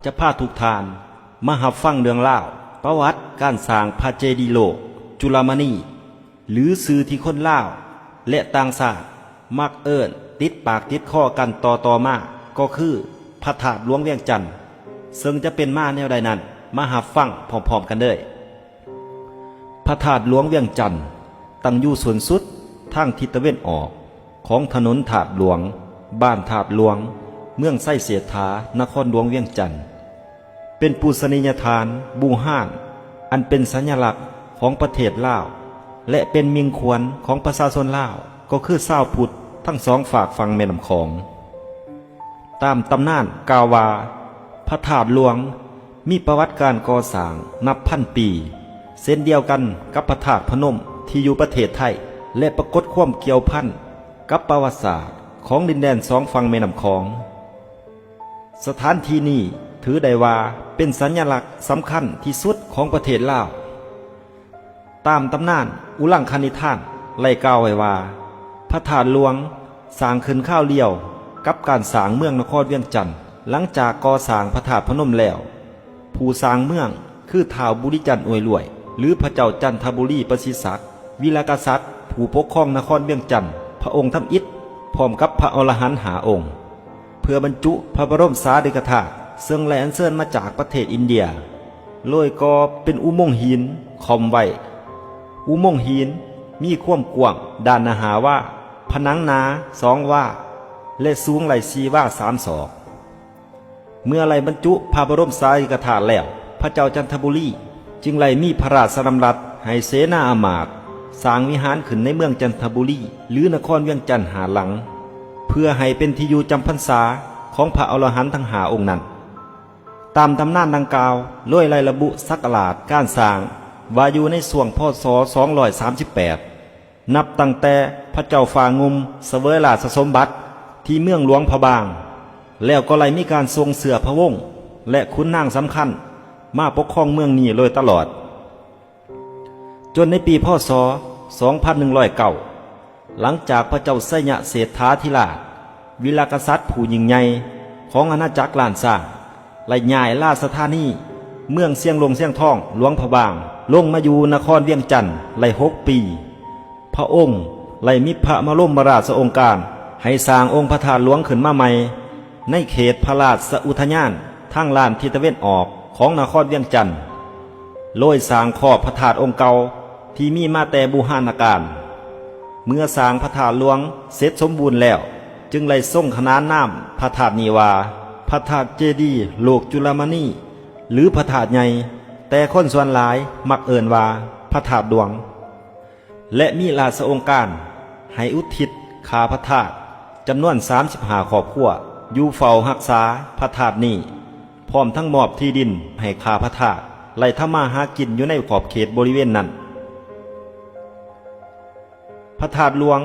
ຈະພາທຸກທ່ານມາຮັບຟັງເລື່ອງລາວປະຫວັດການສ້າງພະເຈດີໂລກຈຸລະມະນີ ຫຼື ຊື່ທີ່ຄົນລາວ ແລະ ຕ່າງຊາດມັກເອີ້ນຕິດປາກຕິດຄໍກັນຕໍ່ໆມາ ກໍຄືພະທາດຫຼວງວຽງຈັນ. ເຊິ່ງຈະເປັນມາແນວໃດນັ້ນ ມາຮັບຟັງພ້ອມໆກັນເລີຍ. ພະທາດຫຼວງວຽງຈັນ ຕັ້ງຢູ່ສົ້ນສຸດທາງທິດຕາເວັນອອກຂອງຖະໜົນທາດຫຼວງ, ບ້ານທາດຫຼວງ, ເມືອງໄຊເສດຖາ, ນະຄອນຫຼວງວຽງຈັນ. ເປັນປູຊະນີຍະຖານບູຮານ ອັນເປັນສັນຍະລັກຂອງປະເທດລາວ ແລະ ເປັນມິ່ງຂວັນຂອງປະຊາຊົນລາວ ກໍຄືຊາວພຸດທັງສອງຟາກຝັ່ງແມ່ນ້ຳຂອງ. ຕາມຕຳນານກ່າວວ່າ ພະທາດຫຼວງມີປະຫວັດການກໍ່ສ້າງນັບພັນປີ ເຊັ່ນດຽວກັນກັບພະທາດພະນົມທີ່ຢູ່ປະເທດໄທ ແລະ ປາກົດຄວາມກ່ຽວພັນກັບປະຫວັດສາດຂອງດິນແດນສອງຝັ່ງແມ່ນ້ຳຂອງ. ສະຖານທີ່ນີ້ຖືໄດ້ວ່າເປັນສັນຍະລັກສຳຄັນທີ່ສຸດຂອງປະເທດລາວ. ຕາມຕຳນານອຸລັງຄະນິທານໄດ້ກ່າວໄວ້ວ່າ ພະທາດຫຼວງສ້າງຂຶ້ນຄາວດຽວກັບການສ້າງເມືອງນະຄອນວຽງຈັນ. ຫຼັງຈາກກໍ່ສ້າງພະທາດພະນົມແລ້ວ, ຜູ້ສ້າງເມືອງຄືທ້າວບຸລິຈັນອວຍລວຍ ຫຼື ພະເຈົ້າຈັນທະບູລີປະສິດສັກ ວີລະກະສັດ ຜູ້ປົກຄອງນະຄອນວຽງຈັນ ພະອົງທຳອິດ ພ້ອມກັບພະອໍລະຫັນຫ້າອົງ ເພື່ອບັນຈຸພະບໍລົມສາລີລິກະທາດ ເຊິ່ງໄດ້ອັນເຊີນມາຈາກປະເທດອິນເດຍ, ໂດຍກໍ່ເປັນອຸໂມງຫີນຄ່ອມໄວ້. ອຸໂມງຫີນມີຄວາມກວ້າງດ້ານໜ້າຫ້າວາ, ຜະໜັງໜາສອງວາ ແລະ ສູງໄດ້ສີ່ວາສາມສອກ. ເມື່ອໄດ້ບັນຈຸພະບໍລົມສາລີລິກະທາດແລ້ວ, ພະເຈົ້າຈັນທະບູລີຈຶ່ງໄດ້ມີພະລາຊະດຳລັດໃຫ້ເສນາອາມາດສ້າງວິຫານຂຶ້ນໃນເມືອງຈັນທະບູລີ ຫຼື ນະຄອນວຽງຈັນຫ້າຫຼັງ ເພື່ອໃຫ້ເປັນທີ່ຢູ່ຈຳພັນສາຂອງພະອໍລະຫັນທັງຫ້າອົງນັ້ນ. ຕາມຕຳນານດັ່ງກ່າວ ໂດຍໄດ້ລະບຸສັກກະລາດການສ້າງວ່າຢູ່ໃນຊ່ວງ ພ.ສ. ສອງຮ້ອຍສາມສິບແປດ ນັບຕັ້ງແຕ່ພະເຈົ້າຟ້າງຸ່ມສະເຫວີຍລາຊະສົມບັດທີ່ເມືອງຫຼວງພະບາງ, ແລ້ວກໍໄດ້ມີການສົ່ງເຊື້ອພະວົງ ແລະ ຂຸນນາງສຳຄັນມາປົກຄອງເມືອງນີ້ໂດຍຕະຫຼອດ. ຈົນໃນປີ ພ.ສ. ສອງພັນໜຶ່ງຮ້ອຍເກົ້າ ຫຼັງຈາກພະເຈົ້າໄຊຍະເສດຖາທິລາດ ວິລະກະສັດຜູ້ຍິ່ງໃຫຍ່ຂອງອານາຈັກລ້ານຊ້າງ ໄດ້ຍ້າຍລາຊະທານີເມືອງຊຽງຫຼົງຊຽງທອງ ຫຼວງພະບາງ ລົງມາຢູ່ນະຄອນວຽງຈັນໄດ້ຫົກປີ, ພະອົງໄດ້ມີພະບະລົມມະລາຊະອົງການໃຫ້ສ້າງອົງພະທາດຫຼວງຂຶ້ນມາໃໝ່ ໃນເຂດພະລາຊະອຸທະຍານທາງດ້ານທິດຕາເວັນອອກຂອງນະຄອນວຽງຈັນ, ໂດຍສ້າງຂອບພະທາດອົງເກົ່າທີ່ມີມາແຕ່ບູຮານະການ. ເມື່ອສ້າງພະທາດຫຼວງເສັດສົມບູນແລ້ວ, ຈຶ່ງໄດ້ຊົງຂະໜານນາມພະທາດນີ້ວ່າ ພະທາດເຈດີໂລກຈຸລະມະນີ ຫຼື ພະທາດໃຫຍ່, ແຕ່ຄົນສ່ວນຫຼາຍມັກເອີ້ນວ່າພະທາດຫຼວງ. ແລະ ມີລາຊະອົງການໃຫ້ອຸທິດຂ້າພະທາດຈຳນວນສາມສິບຫ້າຄອບຄົວ ຢູ່ເຝົ້າຮັກສາພະທາດນີ້, ພ້ອມທັງມອບທີ່ດິນໃຫ້ຂ້າພະທາດໄດ້ທຳມາຫາກິນຢູ່ໃນຂອບເຂດບໍລິເວນນັ້ນ. ພະທາດຫຼວງ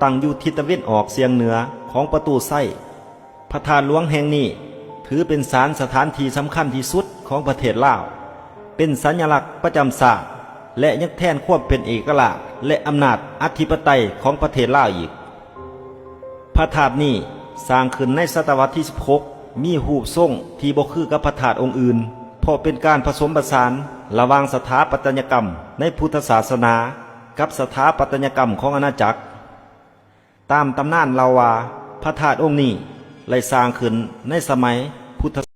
ຕັ້ງຢູ່ທິດຕາເວັນອອກສຽງເໜືອຂອງປະຕູໄຊ. ພະທາດຫຼວງແຫ່ງນີ້ຖືເປັນສານສະຖານທີ່ສຳຄັນທີ່ສຸດຂອງປະເທດລາວ, ເປັນສັນຍະລັກປະຈຳຊາດ ແລະ ຍັງແທນຄວາມເປັນເອກະລາດ ແລະ ອຳນາດອະທິປະໄຕຂອງປະເທດລາວອີກ. ພະທາດນີ້ສ້າງຂຶ້ນໃນສະຕະວັດທີສິບຫົກ, ມີຮູບຊົງທີ່ບໍ່ຄືກັບພະທາດອົງອື່ນ, ເພາະເປັນການປະສົມປະສານລະຫວ່າງສະຖາປັດຕະຍະກຳໃນພຸດທະສາສະໜາ ກັບສະຖາປັດຕະຍະກຳຂອງອານາຈັກ. ຕາມຕຳນານເລົ່າວ່າ ພະທາດອົງນີ້ໄດ້ສ້າງຂຶ້ນໃນສະໄໝພຸດທະ